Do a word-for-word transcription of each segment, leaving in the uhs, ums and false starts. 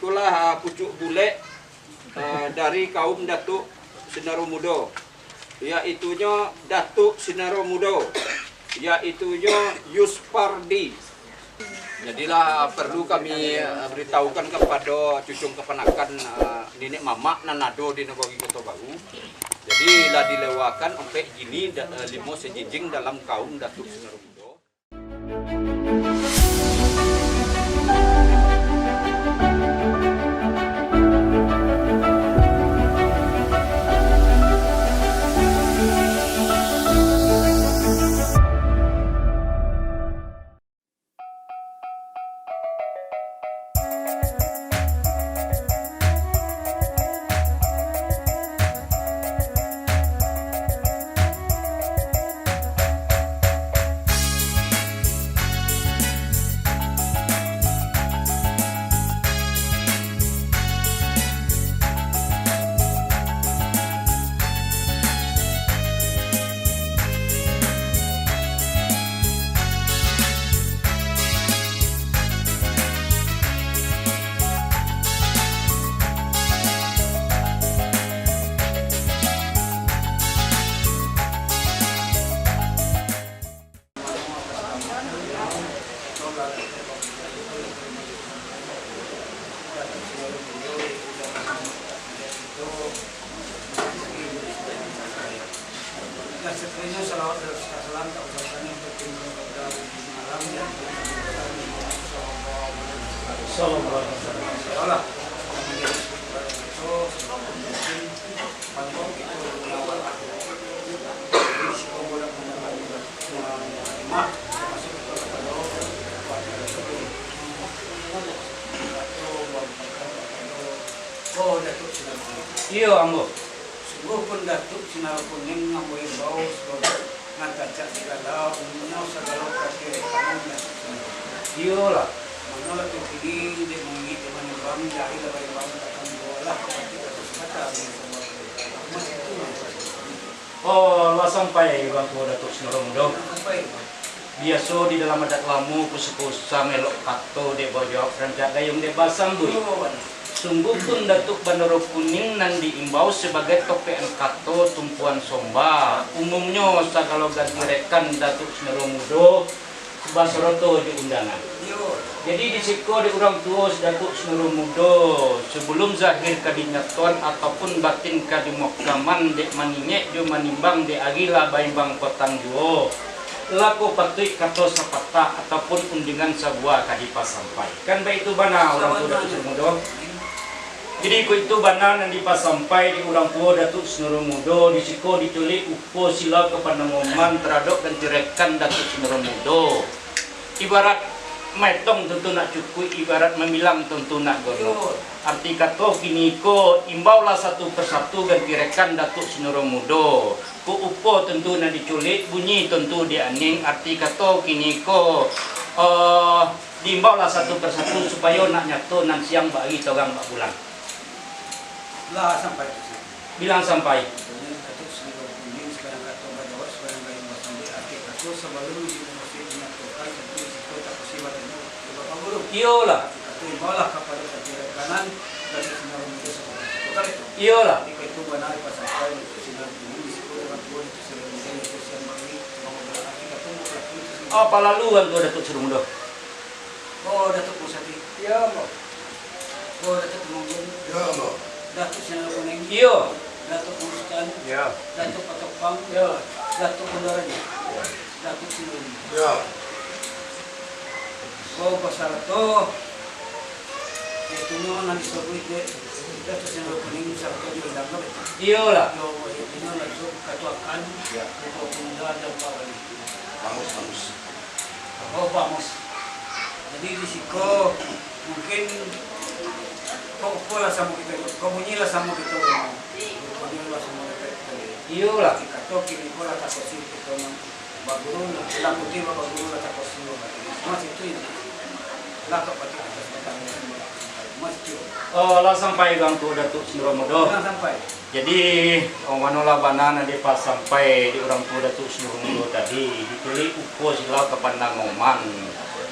Itulah, ah, pucuk bulek, ah, dari kaum Datuk Sinaro Mudo, yaitunyo Datuk Sinaro Mudo, yaitunyo Yuspardi. Jadilah, ah, perlu kami, ah, beritahukan kepada cucung kapanakan, ah, niniak mamak nan ado di Nagori Koto Baru. Jadi, lah dilewakan ompek jini da-, ah, limo sajinjing dalam kaum Datuk Sinaro Mudo. Dan sekiranya salawat dan salam tak usah kami bertinggal pada malam dan Sallallahu alaihi wasallam. Salamlah yang menjadi kepada kita, sebab mungkin panjang itu dunia wal akhirat. Jadi, si pembudak mendapat, eh, nikmat, termasuk itu kepada keluarga Rasul. Oh, Datuk Sinaro. Iyo, ambo. Sungguh pun Datuk Sinaro Kuning ambo imbau sabagai nan tancak sagalo, umumnyo sagalo katirekanan Datuk Sinaro. Iyolah. Mano lah tu kini, dek mangingek, dek manimbang, jari lah baimbang, takkan juo lah, tapi kato sakata, ambo imbau. Cuma itu lah. Oh, lah sampai urang tuo Datuk Sinaro Mudo. Sampai. Biaso di dalam adat lamo, pusako usang elok kato dek bajawab, rancak gayuang dek basambuik. Sungguh pun Datuak Bandaro Kuning nan diimbau sabagai topekan kato tumpuan somba. Umumnyo sagalo ganti rekan Datuak Sinaro Mudo, basarato jo undangan. Jadi di siko dek urang tuo Datuak Sinaro Mudo, sabalum zahir ka dinyatoan ataupun batin ka dimuhkaman dek maningek jo manimbang dek ari lah baimbang potang juo. Lah ko patuik kato sapatah ataupun undangan sabuah ka dipasampaikan. Baitu bana urang tuo Datuak Sinaro Mudo. Jadi, iko itu bana nan dipasampai dek urang tuo Datuak Sinaro Mudo, di siko diculik upo sila ka panangoman taradok ganti rekan Datuak Sinaro Mudo. Ibarat maetong tantu nak cukuik, ibarat mambilang tantu nak gonok. Arti kato kiniko, imbaulah satu persatu ganti rekan Datuak Sinaro Mudo. Ko upo tantu nan diculik, bunyi tantu dianing, arti kato kiniko, eh, diimbaulah satu persatu supayo nak nyato nan siang bak ari torang bak bulan. Lah sampai tu, Sir. Bilang sampai. Jadi, Datuak Sinaro Kuning, sakarang kato bajawab, sakarang gayuang basambuik, arti kato sabalum di musuik dinyatokan, tantu di siko takusi batanyo ka Bapak Guru. Iyolah. Arti kato imbaulah kapado katirekanan Datuak Sinaro Mudo sabagai kato. Iyolah. Arti kato bana dipasampai Datuak Sinaro Kuning, di siko urang tuo Datuak Sinaro Mudo, Datuak Siang Bali, Bang Obrak, arti kato mukalaku Datuak Sinaro Mudo. Apa lalu kan tu Datuak Sinaro Mudo? Oh, Datuak Musadi. Iyo, Ambo. Oh, Datuak Tumanggung. Iyo, Ambo. Datuak Sinaro Kuning. Iyo. Datuak Mustan. Iyo. Datuak Patopang. Iyo. Datuak Bundaran. Iyo. Datuak Sinarun. Iyo. Oh, basarato, yaitunyo nan disabuik dek Datuak Sinaro Kuning sarato di undangan. Iyolah. Yo, yaitunyo langsung katuakan, iyo, Datuak Bunda dan Pak Wali. Bagus, bagus. Oh, bagus. Jadi, di siko mungkin kok upo lah samo kito, kok bunyi lah samo kito, bunyi lah samo kito. Iyolah. Di kato kini ko lah takosi kito mah. Baguru lah, lah putih baguru lah takosi. Mas itu ya. Lah kok pakai atas batang. Mas itu. Oh, lah sampai urang tuo Datuak Sinaro Mudo. Lah sampai. Jadi, oh, manolah bana nan dipasampai di urang tuo Datuak Sinaro Mudo tadi, diculik upo sila ka panangoman.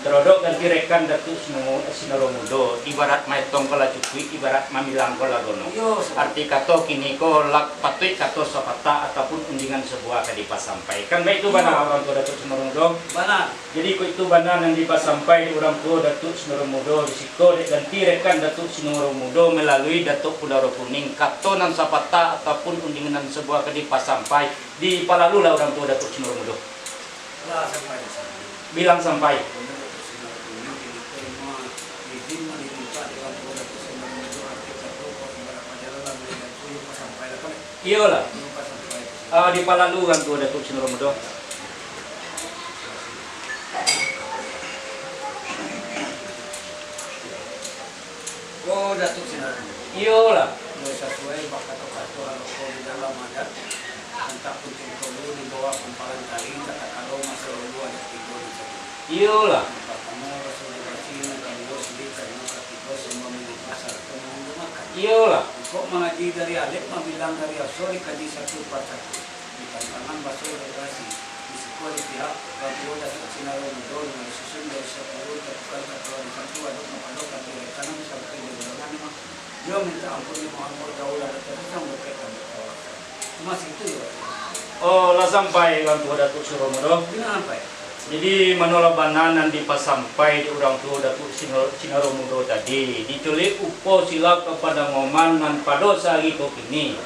Taradok ganti rekan Datuak Sinaru-, Sinaru Mudo, ibarat maetong ko lah cukuik, ibarat mambilang ko lah gono. Iyo, Saban. Arti kato kini ko lah patuik kato sapatah ataupun undingan sabuah ka dipasampai. Kan baitu bana, iyo, urang tuo Datuak Sinaru Mudo? Bana. Jadi, kok itu bana nan dipasampai dek urang tuo Datuak Sinaru Mudo, di siko dek ganti rekan Datuak Sinaru Mudo malalui Datuak Kudaro Kuning, kato nan sapatah ataupun undingan nan sabuah ka dipasampai, dipalalulah urang tuo Datuak Sinaru Mudo. Lah sampai di siko. Bilang sampai. Izin mah dimintak dek urang tuo Datuak Sinaru Mudo, arti kato kok ibarat pajalan lah, mulai Datuak sampai lah, kan? Iyolah. Iyo, pasampai. Ah, dipalalu urang tuo Datuak Sinaru Mudo. Oh, Datuak Sinaru. Iyolah. Yo, sasuai bakato-kato aloho di dalam adat, antak puntiang tolu di bawah kumparan tali, tatakalo maso dulu adat tigo di situ. Iyolah. Partamo, baso jo basi, nan kaduo, siriah, nan katigo, sambah manyambah, sarato manantu makan. Iyolah. Kok mangaji dari alif, mambilang dari aso, dikaji satu parsatu. Di tantangan baso jo basi, di siko di pihak urang tuo Datuak Sinaru Mudo, nan disusun dari sapuluah tapukan kapalo di satu adok kapalo, tapi rekanan sampai di ulangan mah, yo mintak ampun, yo mohon maaf, jauah lah, tapi sampai ka tambah tawakkal. Cuma situ yo. Oh, lah sampai urang tuo Datuak Sinaru Mudo? Bana sampai. Jadi, manolah bana nan dipasampai dek urang tuo Datuak Sino-, Sinaru Mudo tadi, diculik upo silau ka Padang Oman nan pado sahari ko kini.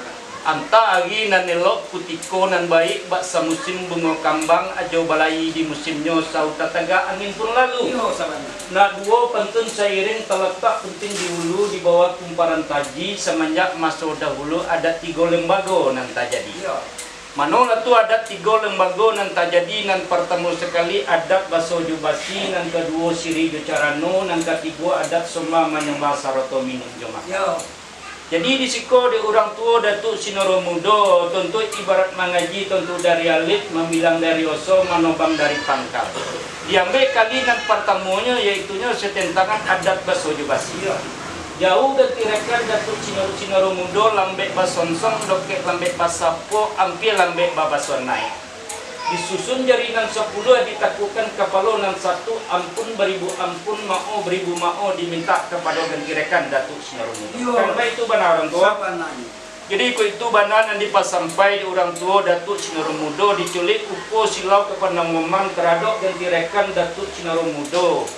Antah ari nan elok, kutiko nan baik, bak samusim bungo kambang, ajo balai di musimnyo, saut tatagak angin pun lalu. Iyo, sabana. Nak duo pantun sairing, talatak puntiang di hulu, di bawah kumparan taji, samanjak maso dahulu, adat tigo lembago nan tajadi. Iyo. Manolah tu adat tigo lembago nan tajadi, nan partamo sakali adat baso jo basi, nan kaduo siriah jo carano, nan katigo adat sambah manyambah sarato minum jo makan. Yo. Jadi di siko dek urang tuo Datuak Sinaru Mudo, tontuik ibarat mangaji, tontuik dari alif, mambilang dari aso, manobang dari pangka. Diambiak kali nan partamonyo, yaitunyo satantangan adat baso jo basi. Iyo. Jauah ganti rekan Datuak Sinaru, Sinaru Mudo, lambek basonsong, dokek lambek basapo, ampia lambek babasuan naik. Disusun jari nan sapuluah, ditakukan kapalo nan satu, ampun baribu ampun, maoh baribu maoh, dimintak kapado ganti rekan Datuak Sinaru Mudo. Iyo. Kan baitu bana urang tuo? Sabananyo. Jadi, kok itu bana nan dipasampai dek urang tuo Datuak Sinaru Mudo, diculik upo silau ka Padang Oman taradok ganti rekan Datuak Sinaru Mudo.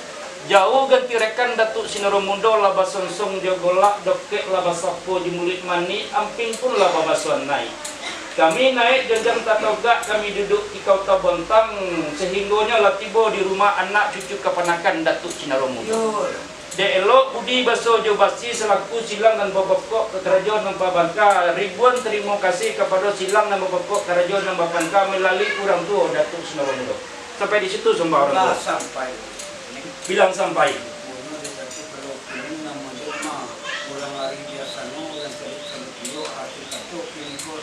Jauah ganti rekan Datuak Sinaru Mudo, lah basonsong jo golak, dokek lah basapo jo muluik manih, ampia pun lah babasuan naik. Kami naik janjang tatogak, kami duduak tikau tabontang, sahinggonyo lah tibo di rumah anak cucu kapanakan Datuak Sinaru Mudo. Yo. Dek elok budi baso jo basi, salaku silang nan babokok ka karajo nan babangka, ribuan tarimo kasih kapado silang nan babokok karajo nan babangka malalui urang tuo Datuak Sinaru Mudo. Sampai di situ sambah urang tuo? Lah sampai. Bilang sampai. Bunuh di satu kalau kuning, namonyo mah urang ari biasano, urang cadiak cadiak pulo, arti kato kini ko.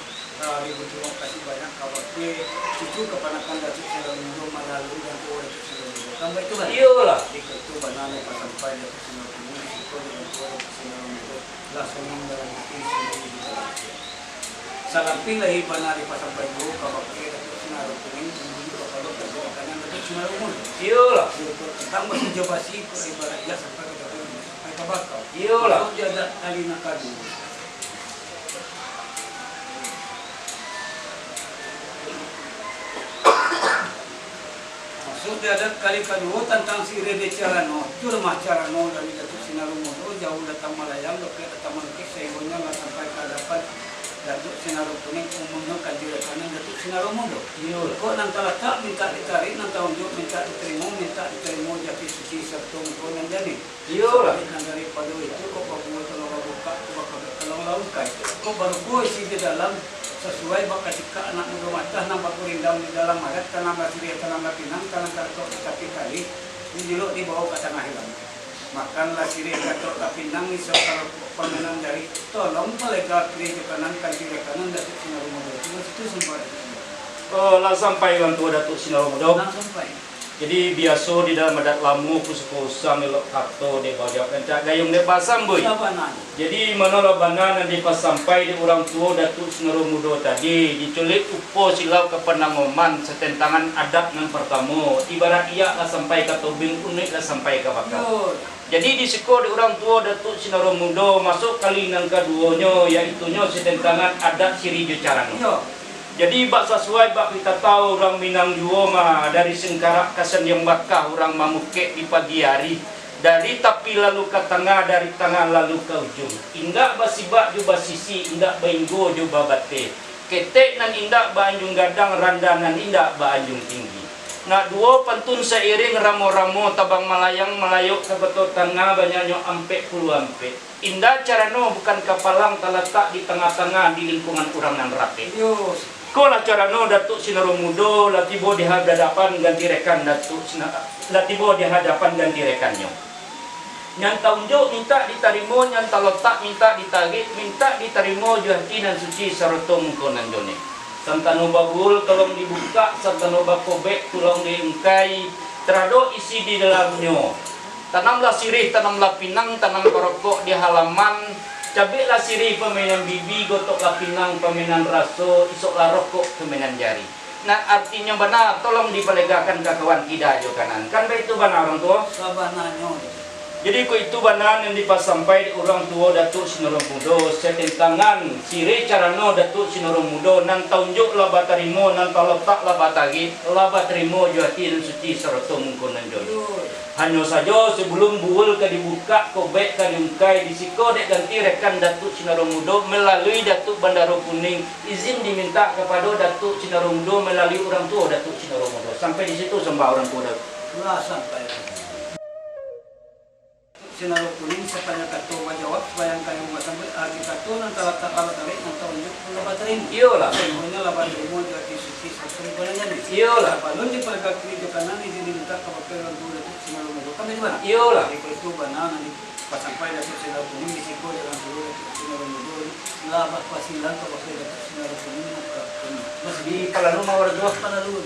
Ari, batarimo kasih banyak kabake cucu kapanakan Datuak Sinaru Mudo malalui urang tuo Datuak Sinaru Mudo. Kan baitu kan? Iyolah. Di kok itu bana dipasampai Datuak Sinaru Mudo, di siko di urang tuo Datuak Sinaru Mudo. Lah sonang dalam ati, sanang di dalam ati. Salampih lai bana dipasampai juo kabake Datuak Sinaru Kuning, bumbunyo kapalo ka gerakan Datuak Sinaru Mudo. Iyolah. Di kok tantang baso jo basi, kok ibarat iyo sampai ka Datuak Sinaru Mudo, sampai ka bakau. Iyolah. Maksud di adat kali nan kaduo. Maksud di adat kali kaduo tantang siriah di carano, tu lamah carano dari Datuak Sinaru Mudo, jauah datang malayang, dokek datang manukik, sahinggonyo lah sampai ka adapan Datuak Sinaru Kuning, umumnyo kanti rekanan Datuak Sinaru Mudo. Iyo. Kok nan talatak mintak ditarik, nan taunjuak mintak ditarimo, mintak ditarimo jo ati suci sarato muko nan janiah. Iyolah. Sabalik nan daripado itu, kok babuah tolong babukak, kok bakabek tolong laungkai. Kok barupo isi di dalam, sasuai bakacikak anak mudo matah, nan bagurindam di dalam adat, tanam basiriah, tanam bapinang, tanam taratok di tapi kali, dijuluk dibawo ka tangah ilang. Makanlah siriah katok bapinang, iso kalau pangganang jari, tolong palega kiri jo kanan, kan kiri kanan Datuak Sinaru Mudo. Cuma situ sumba. Oh, lah sampai urang tuo Datuak Sinaru Mudo? Lah sampai. Jadi, biaso di dalam adat lamo, pusako usang elok kato dek bajawek, rancak gayuang dek basambuik. Sabananyo. Jadi, manolah bana nan dipasampai dek urang tuo Datuak Sinaro Mudo tadi, diculik upo silau ka pandangoman, satentangan adat nan partamo, ibarat iyak lah sampai ka tobing, unuik lah sampai ka bakal. Yo. Jadi, di siko dek urang tuo Datuak Sinaro Mudo, masuak kali nan kaduonyo, yaitunyo satentangan adat siri jo carano. Yo. Jadi, bak sasuai bak kita tahu, urang Minang juo mah, dari singkarak ka sandiang bakah, urang mamukek di pagi ari, dari tapi lalu ka tangah, dari tangah lalu ka ujuang. Indak basibak jo basisi, indak bainggo jo babateh. Ketek nan indak baanjuang gadang, randah nan indak baanjuang tinggi. Nak duo pantun sairing ramo-ramo, tabang malayang malayok ka Bato Tangah, banyaknyo ampek puluah ampek. Indak carano bukan kapalang, talatak di tangah-tangah di lingkungan urang nan rapek. Yo. Ikolah carano Datuak Sinaro Mudo lah tibo di hadapan ganti rekan Datuak Sina-, lah tibo di hadapan ganti rekannyo. Nan taunjuak mintak ditarimo, nan talatak mintak ditarik, mintak ditarimo jo ati nan suci saroto muko nan joniah. Santano babuwul tolong dibukak, santano bakobek tolong diungkai, taradok isi di dalamnyo. Tanamlah sirih, tanamlah pinang, tanam parokok di halaman. Cabiklah sirih pamainan bibi, gotoklah pinang pamainan raso, isoklah rokok pamainan jari. Nan artinyo bana, tolong dipalegakan ka kawan kida jo kanan. Kan baitu bana, urang tuo? Sabananyo. Jadi, kok itu bana nan dipasampai dek urang tuo Datuak Sinaro Mudo, satentangan sirih carano Datuak Sinaro Mudo, nan taunjuak lah batarimo, nan talatak lah batarik, lah batarimo jo ati nan suci saroto muko nan joniah. Hanyo sajo, sabalum buwul ka dibukak, kobek ka diungkai, di siko dek ganti rekan Datuak Sinaro Mudo malalui Datuak Bandaro Kuning, izin dimintak kapado Datuak Sinaro Mudo malalui urang tuo Datuak Sinaro Mudo. Sampai di situ sambah urang tuo Datuak. Lah sampai. Sinaro Kuning, sapanjang kato bajawab, sapanjang kayo basambuik, arti kato nan talatak lah batarik, nan taunjuak lah batarimo. Iyolah. Samuanyo lah batarimo jo ati suci, saroto muko nan janiah. Iyolah. Sabalun dipalegak kiri jo kanan, izin dimintak kapado urang tuo Datuak Sinaro Mudo. Kan baitu bana? Iyolah. Iko itu bana nan dipasampai Datuak Sinaro Kuning di siko dek urang tuo Datuak Sinaro Mudo, lah bapasilang kapado Datuak Sinaro Kuning nan ka-, Mas, di palalu mawar doh. Palalu.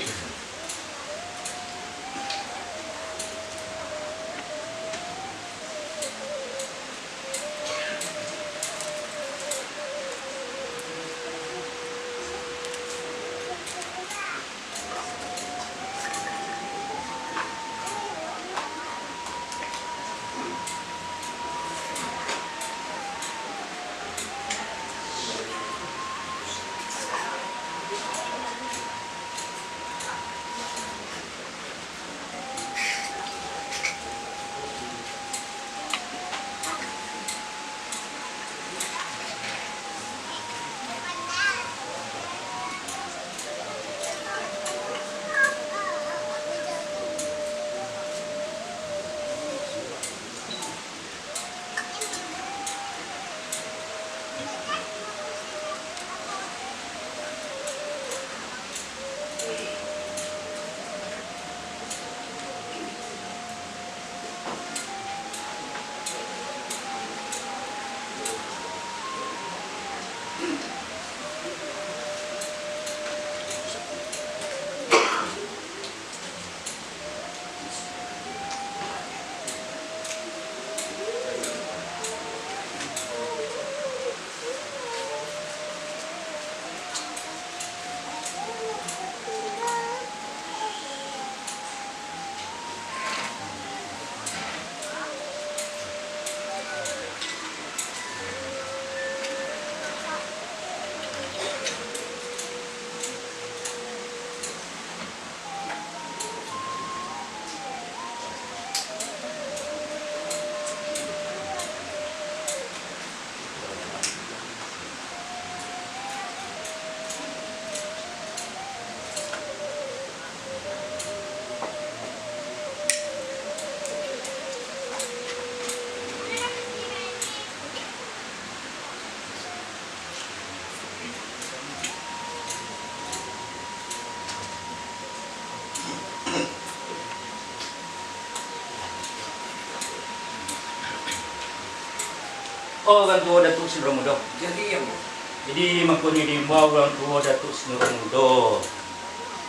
Oh, urang tuo Datuak Sinaro Mudo. Jadi, yang Jadi, mangkonyo diimbau urang tuo Datuak Sinaro Mudo,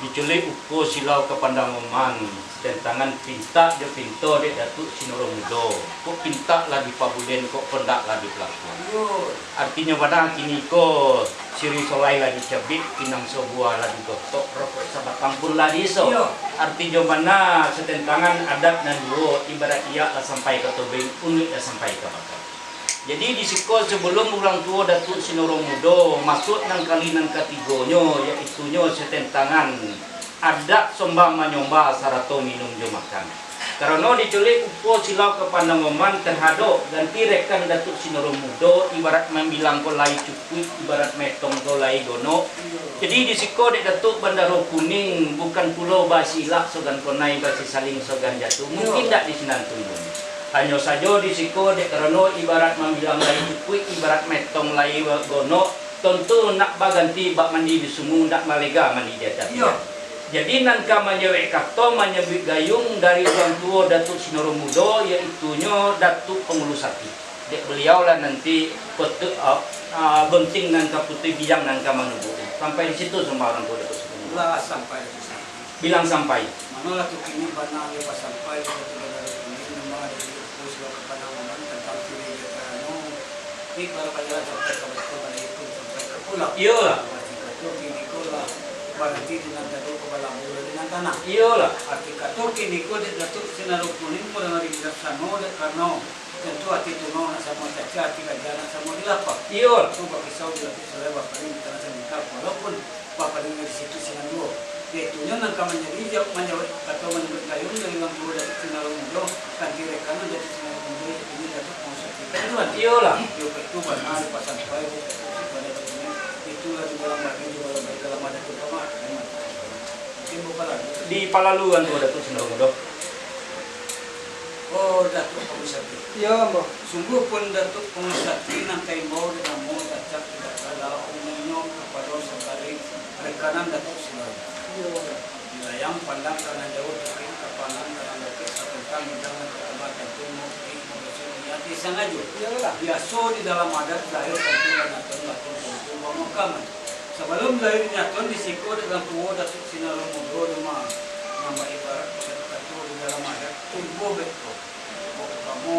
diculik uko silau ka Pandangoman, Tantangan pintak jo pinto dek Datuak Sinoro Mudo. Kok pintak lah dipabulian, kok pondak lah dipalakua. Iyo. Artinyo bana kini ko siri solai lah dicabik, pinang sabuah lah digotok, rokok sabatang pun lah diiso. Iyo. Artinyo bana satantangan adat nan duo, ibarat iyak lah sampai ka tobing, unuik lah sampai ka baka. Jadi, di siko sabalum urang tuo Datuak Sinoro Mudo masuak nan kali nan katigonyo, yaitunyo satantangan adat sombah manyombah sarato minum jo makan. Karano diculik upo silau ka pandang oman tarhadok ganti rekan Datuak Sinoro Mudo, ibarat mambilang ko lai cukuik, ibarat metong ko lai gonok. Jadi, di siko dek Datuak Bandaro Kuning, bukan pulo basi ilak sogan konai, basi saling sogan jatuah. Mungkin dak di sinan tumbun. Hanyo sajo di siko, dek karano ibarat mambilang lai cukuik, ibarat metong lai gonok, tontu nak baganti bak mandi di sumua, nak malega mandi di ateh. Iyo. Jadi, nan ka manyawek kato, manyabuik gayuang dari urang tuo Datuak Sinoro Mudo, yaitunyo Datuak Pangulu Sati. Dek baliau lah nanti kotuk, ah, ah, gonting nan ka putuih, bijang nan ka manubuak. Sampai di situ sambah urang tuo Datuak Sinoro Mudo. Lah sampai di situ. Bilang sampai. Manolah tu kini bana lai pasampai, kata bandaro kini, nama dari upo silau ka pandang oman tantang siri jo karano, ibarat bajalan sampai ka batua, balalu pun sampai ka pulau. Iyolah. Arti kato kini ko lah baranti di nan taduo, ka balabuah di nan tanah. Iyolah. Arti kato kini ko dek Datuak Sinaro Kuning kurang ringkas sano, dek karano tantu ati tunau nak samo caca, ati gajah nak samo dilapah. Iyolah. Tu bakisau di lapis salai, bapaling di tanah samingkak, walaupun bapaling dari situ sinan duo. Yaitunyo nan ka manjadi jawab, manjawab kato manurut gayuang dari urang tuo Datuak Sinaro Mudo, kanti rekanan Datuak Sinaro Mudo, yaitunyo Datuak Pangulu Sati. Kan itu kan? Iyolah. Iyo, itu bana dipasampai, itu bana dipasampai. Itulah di dalam bagi, di dalam bagi, dalam adat tu, Pak. Mungkin bapak lagi. Di palalu kan tu Datuak Sinaro Mudo. Oh, Datuak Pangulu Sati. Iyo, ambo. Sungguahpun Datuak Pangulu Sati nan taimbau di namo tacak tidak salah, umumnyo kapado sakali rekanan Datuak Sinaro. Iyo. Dilayang pandang ka nan jauah, tapi ka pandang ka nan dakek, satantang bidang nan partamo tantu mukti, maksud niat disangajo. Iyolah. Biaso di dalam adat, lahir tantu banyatuan, batin tantu bamukaman. Sabalum lahir nyatuan di siko dek urang tuo Datuak Sinaro Mudo, rumah nan baibarat kato di dalam adat, tumbuah beko. Umpamo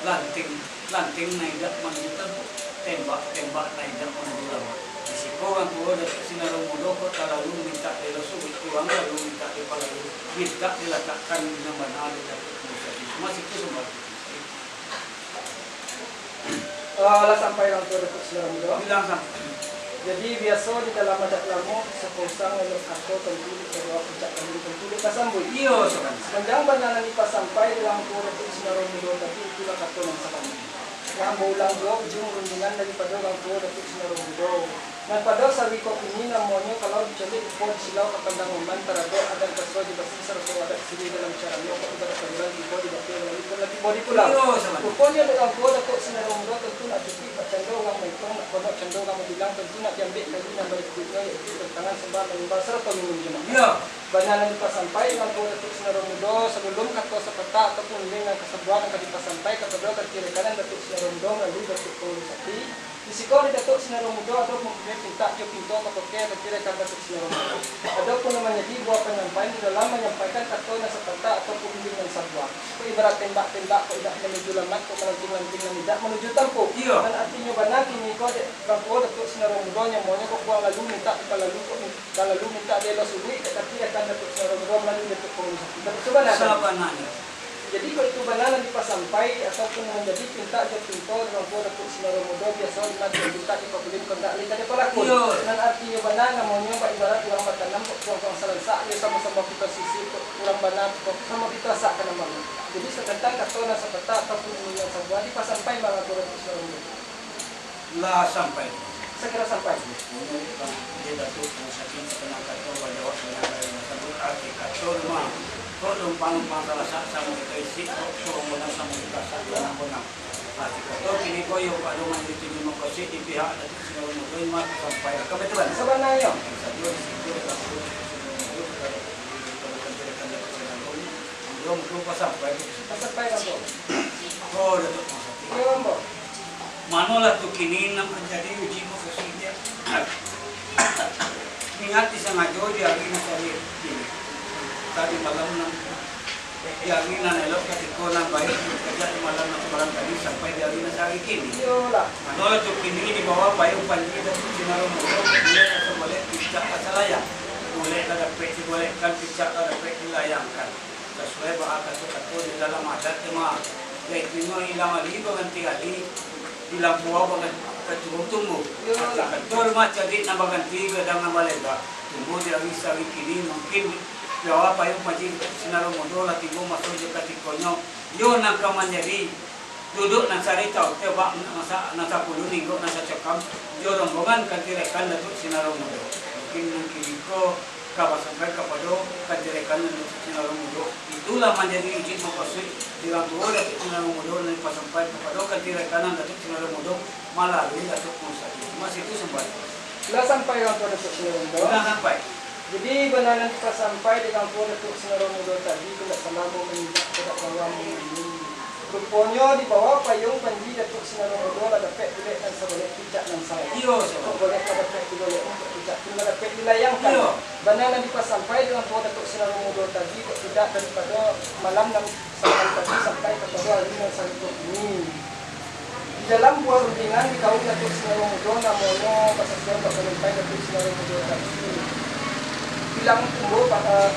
lanting, lanting nan indak manuju tampuak, tembak, tembak nan indak manuju lamak. Di siko urang tuo Datuak Sinaro Mudo kok talalu mintak dilo suruik, kurang lalu mintak dipalalu, mintak dilatakkan nan bana di Datuak Pangulu Sati. Cuma situ sambah. Ah, lah sampai urang tuo Datuak Sinaro Mudo? Bilang sampai. Jadi, biaso di dalam adat lamo, sapa usang elok kato tantu dek sabuah, puncak kambing tantu dek tasambuik. Iyo, sabananyo. Sapanjang bana nan dipasampai dek urang tuo Datuak Sinaro Mudo tadi, itulah kato nan sabananyo. Lah ambo ulang juo ujuang rundingan daripado urang tuo Datuak Sinaro Mudo. Nan pado sawiko kini namonyo kalau diculik upo di silau ka pandang oman, taradok adat kaso di basi sarato adat siri dalam caranyo, kok ibarat pajualan tibo di batua, balalu pun lah tibo di pulau. Iyo, sabananyo. Ruponyo dek urang tuo Datuak Sinaro Mudo tantu nak cukuik bak cando urang maitong, nak gonok cando urang mambilang, tantu nak diambiak kayu nan barikuiknyo, yaitu tantangan sombah manyombah sarato minum jo makan. Iyo. Bana nan dipasampai dek urang tuo Datuak Sinaro Mudo, sabalum kato sapatah ataupun runding nan kasabuah nan ka dipasampai kapado kanti rekanan Datuak Sinaro Mudo malalui Datuak Pangulu Sati. Di siko di Datuak Sinaro Mudo ado mampunyoi pintak jo pinto ka pakai kanti rekan Datuak Sinaro Mudo. Adopun nan manjadi buah panyampaian di dalam manyampaikan kato nan sapatah ataupun runding nan sabuah. Kok ibarat tembak-tembak, kok indak manuju lamak, kok malanting-lanting nan indak manuju tampuak. Iyo. Nan artinyo bana kini ko dek urang tuo Datuak Sinaro Mudo, namonyo kok kurang lalu mintak dipalalu, kok min-, talalu mintak dielo suruik, dek kanti rekan Datuak Sinaro Mudo malalui Datuak Pangulu Sati. Batua bana tadi? Sabananyo. Jadi, kok itu bana nan dipasampai, ataupun nan manjadi pintak jo pinto urang tuo Datuak Sinaro Mudo, biaso di mati pintak dipabulian, kok indak lai ka dipalakua. Iyo. Nan artinyo bana, namonyo baibarat urang batanam, kok kurang-kurang salansak, iyo samo-samo kito sisir, kok kurang bana, kok samo kito asak ka nan bana. Jadi, satantang kato nan sapatah ataupun runding nan sabuah dipasampai urang tuo Datuak Sinaro Mudo. Lah sampai. Sakiro sampai. Punyo, Bang, di Datuak Pangulu Sati sapanjang kato bajawab sabananyo, sabuik arti kato tu mah. Kok lumpang-lumpang salansak samo kito isi, kok kurang bana samo kito asak ka nan bana. Arti kato kini ko iyo pado manjadi tujuan mukasuik di pihak Datuak Sinaro Mudo, mah sampai lah. Ka batua bana? Sabananyo. Sajo di situ, Datuak Sinaro Mudo, Datuak Sinaro Mudo, Datuak Sinaro Mudo, Datuak Sinaro Mudo, Datuak Sinaro Mudo, Datuak Sinaro Mudo. Oh, Datuak Pangulu Sati. Iyo, ambo. Manolah tu kini nan manjadi uji mukasuik. Niat disangajo di ari nan sahir kini. Tadi malam nan Di ari nan elok, katiko nan baiak, dikajak di malam nan sabarang tadi, sampai di ari nan sahari kini. Iyolah. Manolah tu kini di bawah payung panji Datuak Sinaro Mudo, bulek nan sabolek, picak nan salayang. Bulek lah dapek digolekkan, picak lah dapek dilayangkan. Sasuai baa kato-kato di dalam adat, Mak. Yaitunyo ilang ari baganti ari, di lampuang baganti turun tumbuah. Iyolah. Kato rumah cadiak nan baganti, gadang nan balegak. Tumbuah di ari sahari kini, mungkin di bawah payung panji Sinaro Mudo lah tibo maso jo katikonyo. Iyo nan ka manjadi duduak nan sarito, tebak nan sa-, nan sapuluah, ninggok nan sacakam, jo rombongan kanti rekan Datuak Sinaro Mudo. Mungkin nan kini ko ka basampai kapado kanti rekan Datuak Sinaro Mudo. Itulah manjadi izin mukasuik di urang tuo Datuak Sinaro Mudo nan dipasampai kapado kanti rekan Datuak Sinaro Mudo malalui Datuak Mustaqim. Mas itu sambah. Lah sampai urang tuo Datuak Sinaro Mudo? Lah sampai. Jadi, bana nan dipasampai di urang tuo Datuak Sinaro Mudo tadi, tu ndak salah ambo manyimak, tu ndak salah ambo manyimak. Ruponyo di bawah payung panji Datuak Sinaro Mudo lah dapek bulek nan sabolek picak nan salayang. Iyo, salah. Kok boleh lah dapek digolek, kok picak pun lah dapek dilayangkan. Iyo. Bana nan dipasampai di urang tuo Datuak Sinaro Mudo tadi, kok tidak daripado malam nan sabarang tadi sampai kapado ari nan sarito kini. Di dalam buah rundingan di kaum Datuak Sinaro Mudo, namonyo basasuaian bak panyampai Datuak Sinaro Mudo tadi. Ilang tumbuah, pa-, eh,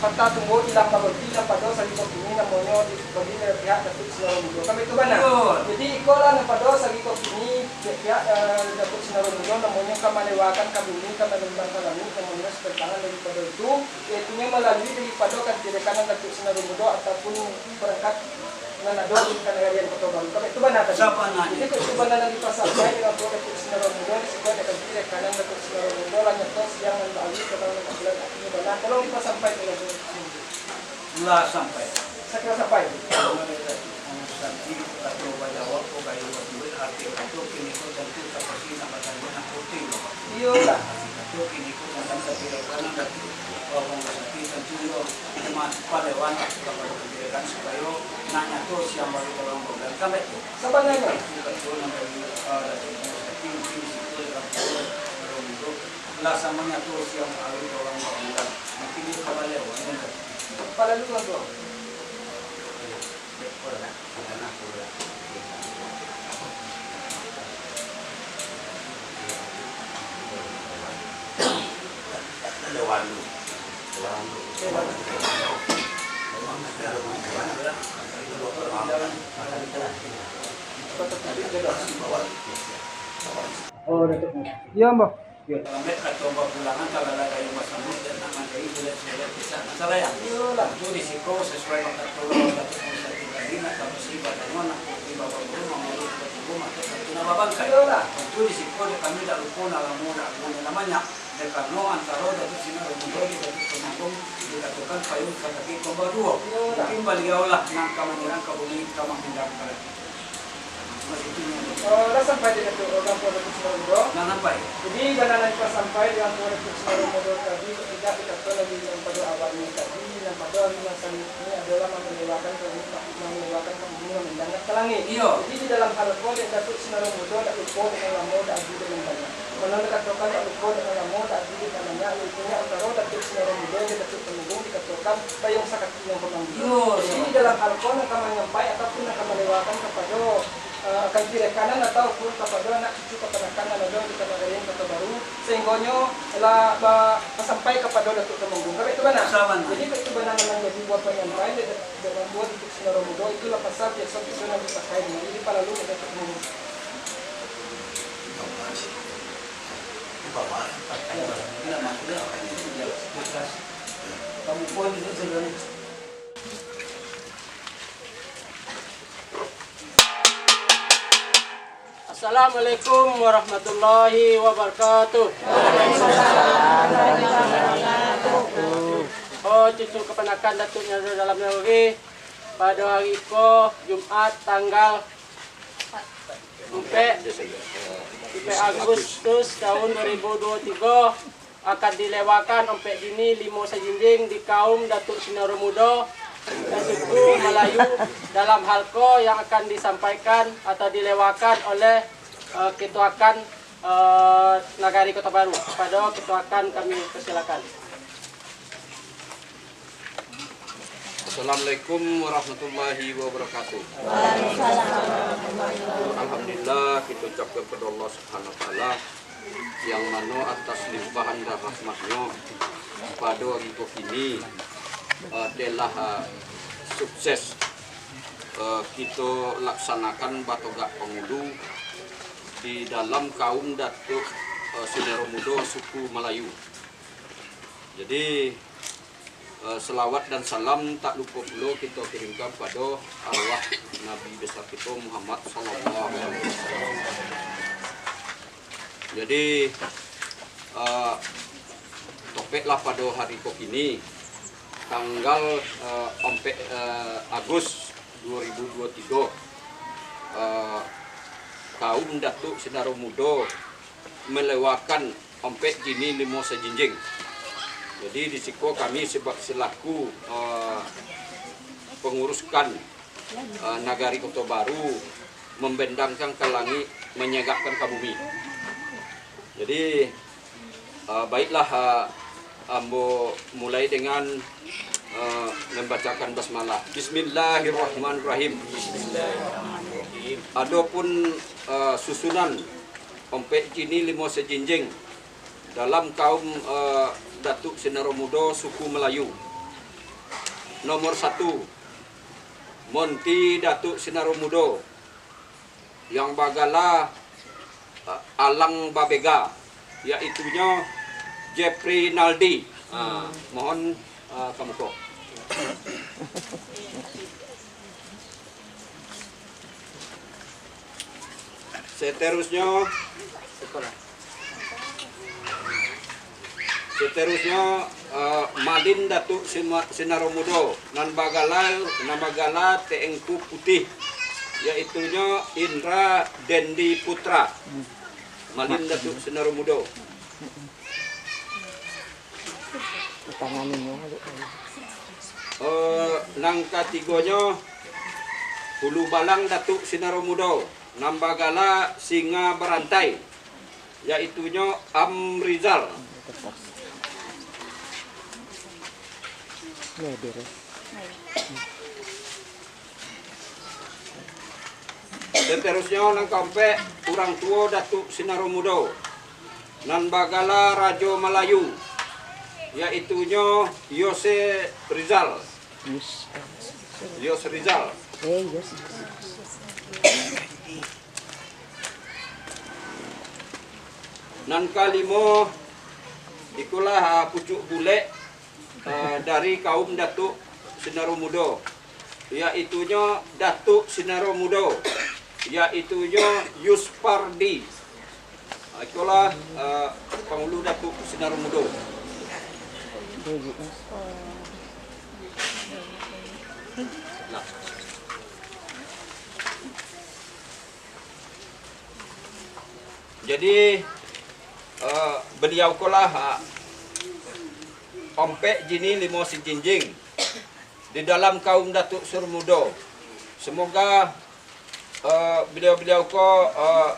patah tumbuah ilang baronti, nan pado sarito kini namonyo di-, bagi dari pihak Datuak Sinaro Mudo. Kan baitu bana? Iyo. Jadi, ikolah nan pado sarito kini, pihak, eh, Datuak Sinaro Mudo namonyo ka malewakan ka bumi, ka manembang ka langik, namonyo satantangan daripado itu, yaitunyo malalui daripado kanti rekanan Datuak Sinaro Mudo ataupun perangkat nan ado di Kanagarian Koto Baru. Kan baitu bana tadi? Sabananyo. Jadi, kok itu bana nan dipasampai di urang tuo Datuak Sinaro Mudo, di siko ado kanti rekanan Datuak Sinaro Mudo, lah nyato siang nan baari, kabang nan babulan, artinyo bana. Tolong dipasampai ka urang tuo. Lah sampai. Sakira sampai. Santi kato bajawab ko bayo duit, arti kato kini ko tantu tapasi nak batangguang nak puting. Iyolah. Arti kato kini ko tantang katirakan nan dati. Kalau urang basakti tantu yo cuma palewan lah, kalau katirakan supayo nak nyato siang bagi urang babulan. Kan baitu? Sabananyo. Itu kato nan dari, eh, dati urang basakti mungkin di situ dalam kato urang itu lah samo nyato siang bagi urang babulan. Mungkin di palewan kan. Palalu urang tuo. Oh, Datuak. Iyo, Mbah. Lambek kato bapulangan, talalu gayuang basambuik, dek nak manjadi bulek sabolek picak nan salayang. Iyolah. Tantu di siko sasuai bak kato Datuak Mustaqim tadi, nak tapasi badannyo, nak puti babangkun, mamulek batunggu, mako tantu nak babangkai. Iyolah. Tantu di siko dek kami dak lupo, nak lamo, dak aguah, nak banyak. Dek karano antaro Datuak Sinaro Mudo jo Datuak Tumanggung dikatokan payung sakaki kambang duo. Iyolah. Mungkin baliau lah nan ka manyarang ka bumi, ka mangundang ka langik. Eh, lah sampai di Datuak, urang tuo Datuak Sinaro Mudo? Lah sampai. Jadi, bana nan dipasampai di urang tuo Datuak Sinaro Mudo tadi, kok tidak dikatokan lagi nan pado awalnyo tadi, nan pado ari nan sahari kini adolah mamalewakan ka bumi, mamalewakan ka bumi, mamandang ka langik. Iyo. Jadi, di dalam hal ko, dek Datuak Sinaro Mudo, dak lupo dek nan lamo, dak aguah dek nan banyak. Mano dikatokan dak lupo dek nan lamo, dak aguah dek nan banyak, yaitunyo antaro Datuak Sinaro Mudo jo Datuak Tumanggung dikatokan payung sakaki nan pamanggia. Iyo, iyo. Jadi, di dalam hal ko nan ka manyampai ataupun nan ka malewakan kapado, eh, kanti rekanan ataupun kapado anak cucu kapanakan nan ado di Kanagarian Koto Baru, sahinggonyo lah ba-, basampai kapado Datuak Tumanggung. Kan baitu bana? Sabananyo. Jadi, baitu bana nan manjadi buah panyampai dek, dek, dek urang tuo Datuak Sinaro Mudo, itulah pasal biaso-biaso nan dipakai, jadi palalu dek Datuak Tumanggung. Assalamualaikum warahmatullahi wabarakatuh. Oh, cucu kapanakan Datuak Nyaru Dalam Naluri, pado hari ko, Jumaik, tanggal ampek, ampek Agustus tahun dua ribu dua puluh tiga, akan dilewakan ompek dini limo sajinjing di kaum Datuak Sinaro Mudo dan suku Malayu dalam hal ko yang akan disampaikan atau dilewakan oleh, eh, Ketua Kan, eh, Nagari Koto Baru. Kapado Ketua Kan kami persilakan. Assalamualaikum warahmatullahi wabarakatuh. Alhamdulillah, kita ucapkan kepada Allah Subhanahu wa Taala, yang mano atas limpahan dan rahmat-Nyo, pada hari ko kini, eh, telah, eh, sukses, eh, kita laksanakan batogak pangulu di dalam kaum Datuk, eh, Sinaro Mudo suku Malayu. Jadi, eh, selawat dan salam tak lupa pulo kita kirimkan pada arwah Nabi besar kita Muhammad sallallahu alaihi wasallam. Jadi, eh, topiklah pada hari ko kini, tanggal, eh, ompek, eh, Agus dua ribu dua tiga, eh, kaum Datuk Sinaro Mudo melewakan ompek jini limo sajinjing. Jadi, di siko kami sebab selaku, eh, penguruskan, eh, Nagari Koto Baru, membendangkan ka langik, manyagakkan ka bumi. Jadi, eh, baiklah, eh, ambo mulai dengan, eh, membacakan basmalah. Bismillahirrahmanirrahim. Adapun, eh, susunan ompek jini limo sajinjing dalam kaum, eh, Datuk Sinaro Mudo suku Malayu. Nomor satu, Monti Datuk Sinaro Mudo yang bagala, eh, Alang Babega, yaitunyo Jeffrey Naldi. Ah, mohon, eh, ka muko. Seterusnyo, seterusnyo, eh, Malin Datuk Sima-, Sinaro Mudo, nan bagala, nan bagala Teengku Putih, yaitunyo Indra Dendi Putra. Malin Datuk Sinaro Mudo. Eh, nan katigonyo, Hulu Balang Datuk Sinaro Mudo, nan bagala Singa Barantai, yaitunyo Amrizal. Seterusnyo, nan kaompek, urang tuo Datuk Sinaro Mudo, nan bagala Rajo Malayu, yaitunyo Yose Rizal. Yos. Yos Rizal. Eh, Yos. Nan kalimo, ikolah, ah, pucuak bulek, ah, dari kaum Datuk Sinaro Mudo, yaitunyo Datuk Sinaro Mudo, yaitunyo Yuspardi. Ah, ikolah, ah, pangulu Datuk Sinaro Mudo. Nah. Jadi, eh, baliau ko lah, ah, ompek jini limo sijinjing di dalam kaum Datuk Sinaro Mudo. Semoga, eh, baliau-baliau ko, eh,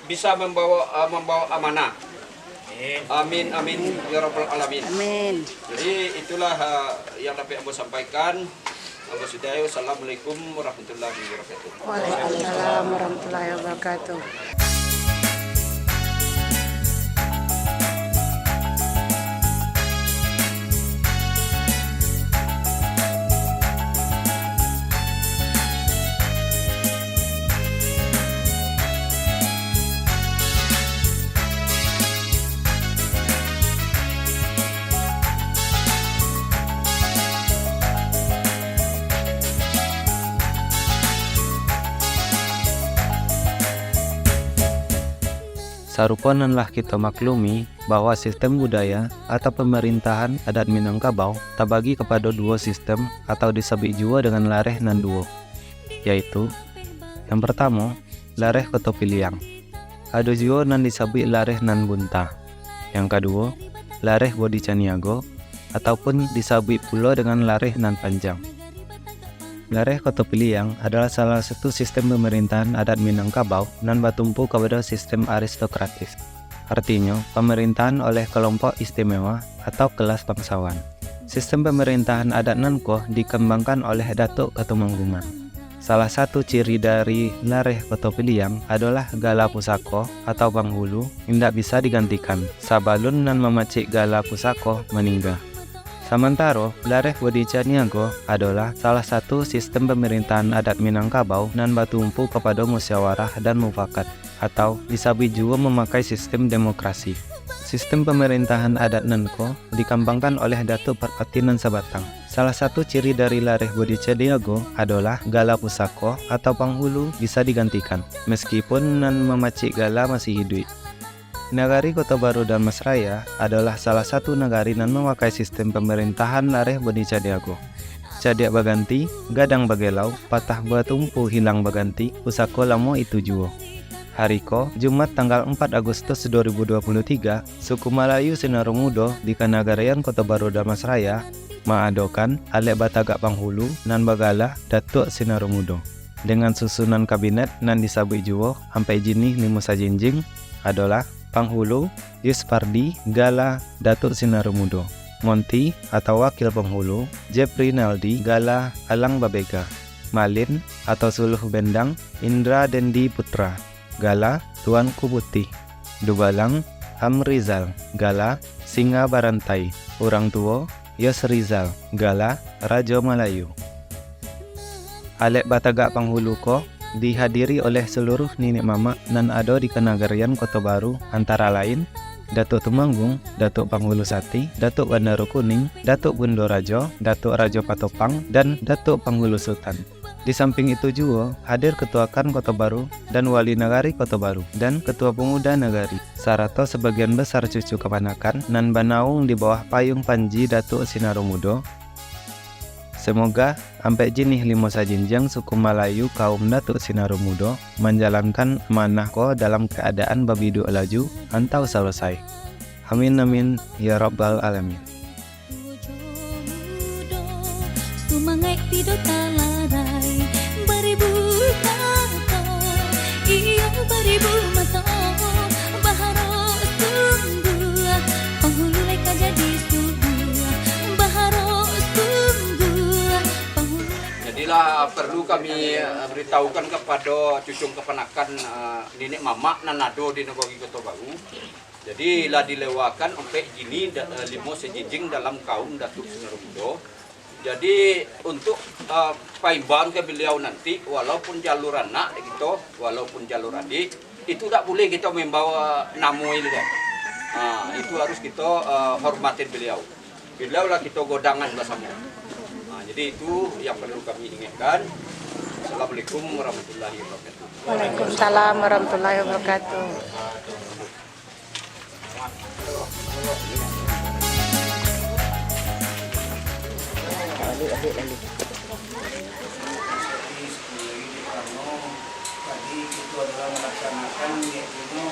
bisa mambawa, eh, mambawa amanah. Amin, amin, ya rabbal alamin. Amin. Jadi, itulah, eh, yang dapat ambo sampaikan. Ambo sudahi, wassalamualaikum warahmatullahi wabarakatuh. Waalaikumsalam warahmatullahi wabarakatuh. Sarupo nan lah kito maklumi, bahwa sistem budaya atau pamarintahan adat Minangkabau tabagi kapado duo sistem atau disabuik juo dengan lareh nan duo, yaitu, yang partamo, lareh Koto Piliang. Ado juo nan disabuik lareh nan bunta. Yang kaduo, lareh Bodi Caniago, ataupun disabuik pulo dengan lareh nan panjang. Lareh Koto Piliang adalah salah satu sistem pamarintahan adat Minangkabau nan batumpu kapado sistem aristokratis. Artinyo, pamarintahan oleh kalompok istimewa atau kelas bangsawan. Sistem pamarintahan adat nan ko dikambangkan oleh Datuak Katumanggungan. Salah satu ciri dari lareh Koto Piliang adolah gala pusako atau panghulu indak bisa digantikan sabalun nan mamacik gala pusako maningga. Samantaro, lareh Bodi Caniago adolah salah satu sistem pamarintahan adat Minangkabau nan batumpu kapado musyawarah dan mufakat, atau disabuik juo mamakai sistem demokrasi. Sistem pamarintahan adat nan ko dikambangkan oleh Datuak Parpatiah nan sabatang. Salah satu ciri dari lareh Bodi Caniago adolah gala pusako atau panghulu bisa digantikan, meskipun nan mamacik gala masih iduik. Nagari Koto Baru Dharmasraya adolah salah satu nagari nan mamakai sistem pamarintahan lareh Bodi Caniago. Cadiak baganti, gadang bagelau, patah batumpu hilang baganti, pusako lamo itu juo. Hari ko, Jumat tanggal empat Agustus dua ribu dua puluh tiga, suku Malayu Sinaru Mudo di Kanagarian Koto Baru Dharmasraya, maadokan alek batagak panghulu nan bagala Datuak Sinaru Mudo, dengan susunan kabinet nan disabuik juo ampek jinih limo sajinjing adolah, panghulu, Yus Pardi, gala Datuak Sinaru Mudo, Monti atau wakil panghulu, Jepri Naldi, gala Alang Babega, Malin atau Suluh Bendang, Indra Dendi Putra, gala Tuanku Putih, Dubalang, Hamrizal, gala Singa Barantai, urang tuo, Yos Rizal, gala Rajo Malayu. Alek batagak panghulu ko dihadiri oleh saluruh niniak mamak nan ado di Kanagarian Koto Baru, antara lain, Datuak Tumanggung, Datuak Panghulu Sati, Datuak Bandaro Kuning, Datuak Bundo Rajo, Datuak Rajo Patopang, dan Datuak Panghulu Sutan. Di samping itu juo, hadir Ketua KAN Koto Baru dan Wali Nagari Koto Baru, dan Ketua Pemuda Nagari, sarato sabagian basar cucu kapanakan nan banaung di bawah payung panji Datuak Sinaru Mudo. Semoga ampek jinih limo sajinjiang suku Malayu kaum Datuak Sinaru Mudo manjalankan amanah ko dalam kaadaan babiduak laju antau salasai. Amin, amin, ya rabbal alamin. Sumangaik pido talarai, baribu kato, iyo baribu mato, baharok sungguah, panghulu lai ka jadi subuah, baharok sungguah, panghulu lai ka jadi. Jadilah, perlu kami, eh, beritahukan kepada cucung kepanakan, eh, niniak mamak nan ado di Nagari Koto Baru. Jadi, lah dilewakan ampek jinih da-, eh, limo sajinjing dalam kaum Datuak Sinaru Mudo. Jadi, untuk, eh, paimbang ka beliau nanti, walaupun jalur anak kito, walaupun jalur adik, itu dak boleh kito membawa namo ini, kan. Ah, itu harus kito, eh, hormatin beliau. Beliau lah kito godangan basamo. Ah, jadi, itu yang perlu kami ingatkan. Assalamualaikum warahmatullahi wabarakatuh. Waalaikumsalam warahmatullahi wabarakatuh. Jadi, kito adalah melaksanakan, yaitu,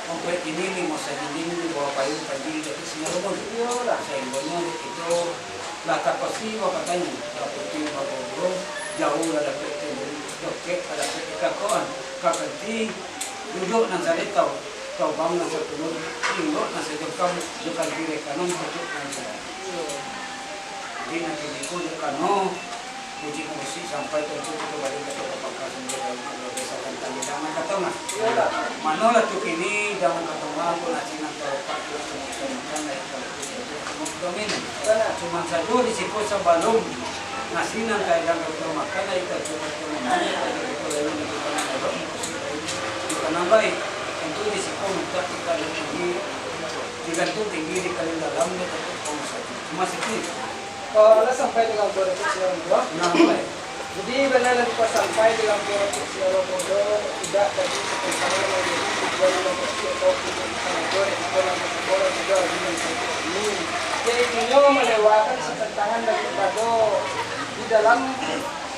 ampek jinih limo sajinjing di bawah payung panji Datuak Sinaru Mudo. Iyolah. Sainggonyo kito lah takosi bakatanyo, lah putiah bagogoh, jauah lah dapek timbun, dokek lah dapek dikakoan, ka kanti duduak nan saletau, tobang nan sapuluah, inggok nan sajangkau, jo kanti rekanan sajuak nan jauah. Iyo. Jadi, nan kini ko dek kano, musik-musik sampai tantu kito baliak ka Kota Pakar sendiri dalam keluarga Sultan Tani Dangan Katongah. Iyolah. Manolah tu kini Dangan Katongah, angku nasi nan taropak tu, semua makan dari kalau tu jadi semua kita minum. Benar. Cuman sajo di siko sabalum nasi nan ka Dangan Katongah makan dari kacau kacau minum, dari kacau lain dari tanah dalam, musik lain, bukan nambai. Tentu di siko minta kita ada tinggi, digantung tinggi di kalian dalam, dia tetap kamu saja. Cuma sikit. Kalau lah sampai di langkau Datuak Sinaru Mudo. Nah, mulai. Jadi, bana lah lupa sampai di langkau Datuak Sinaru Mudo, tidak tadi seperti yang menjadi tujuan dan maksud atau tujuan sengaja dan tujuan yang berkembang dan juga argumen seperti ini. Yaitunyo melewakan setentangan daripada di dalam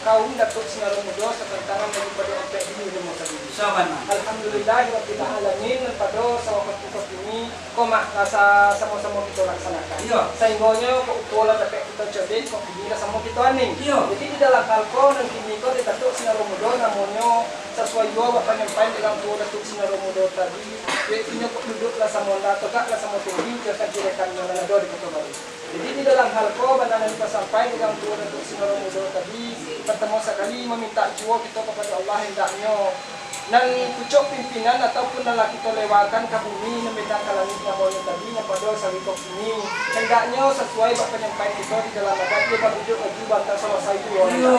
kaum Datuak Sinaru Mudo, setentangan daripada ampek jinih limo tadi. Sabana. Alhamdulillahirabbil alamin, pada sawaktu-waktu ini, ko mah, rasa samo-samo kito laksanakan. Iyo. Sainggonyo, kok utuo lah dapek kito codek, kok kini lah samo kito aning. Iyo. Jadi, di dalam hal ko, nan kini ko di Datuak Sinaru Mudo, namonyo sasuai juo wak panyampaian di langkau Datuak Sinaru Mudo tadi, yaitunyo kok duduak lah samo nda, togak lah samo tinggi, jo kanti rekan nan ado di Koto Baru. Jadi, di dalam hal ko, bana nan dipasampai dek Tuo Datuak Sinaro Mudo tadi, partamo sakali mamintak juo kito kapado Allah, hendaknyo nan pucuk pimpinan ataupun nan lah kito lewakan ka bumi, nan bendang ka langik namonyo tadi, nan pado sariko kini, hendaknyo sasuai bak panyampaian kito di dalam adat, iyo, barujuk baju banta salasai juo. Iyo.